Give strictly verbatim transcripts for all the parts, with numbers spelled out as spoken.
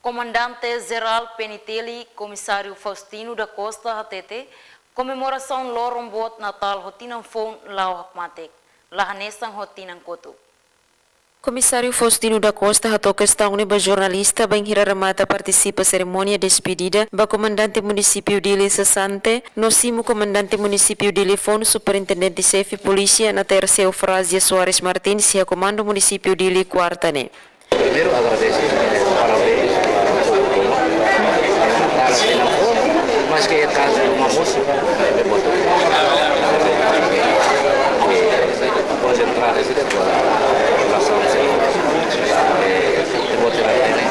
Komandante Jerál P N T L, Komisáriu Faustino da Costa hatete, komemorasaun loron boot Natál ho tinan foun la'o hakmatek, la hanesan ho tinan kotuk. Komisáriu Faustino da Costa hato'o kestaun ne'e ba jornalista bainhira remata partisipa serimónia despedida ba Komandante Munisípiu Dili sesante, no simu Komandante Munisípiu Dili foun Superintendente Xefe Polísia Natércia Eufrázia Soares Martins iha Komandu Munisípiu Dili, kuarta ne'e. Primeiru, agradese, parabéns, mas ke kazu uma mosu, de boto. Konsentrada sira, populasaun sira, eh, de boto la tene.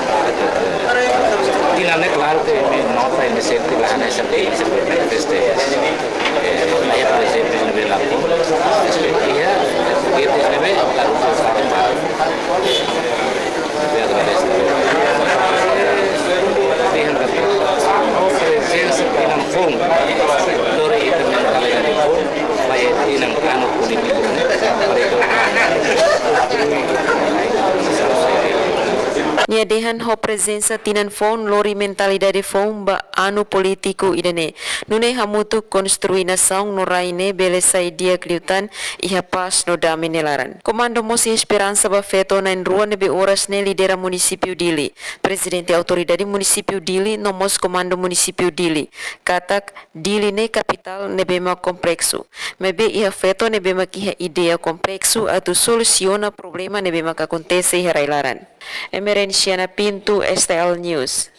Tinan ne'e, klaru ke imi nota, imi sente la hanesan ke imi sente feste. Eh, aya, por ezemplu, ne'ebé la kon, iha, ete ne'ebé, la kon, Nia dehan ho prezensa tinan foun lori mentalidade foun ba anu polítiku ida-ne'e. Nune'e hamutuk konstrui nasaun no rai ne'e bele sai di'ak liután iha pás no dame nia laran. Komandu mós iha esperansa ba feto na'in-rua ne'ebé oras ne'e lidera Munisípiu Dili. Prezidente Autoridade Munisípiu Dili no mós Komandu Munisípiu Dili, katak Dili ne'e kapitál ne'ebé mak kompleksu. Maibé iha feto ne'ebé mak iha ideia kompleksu atu solusiona problema ne'ebé mak akontese iha rai-laran. Emerenciana Pinto, S T L News.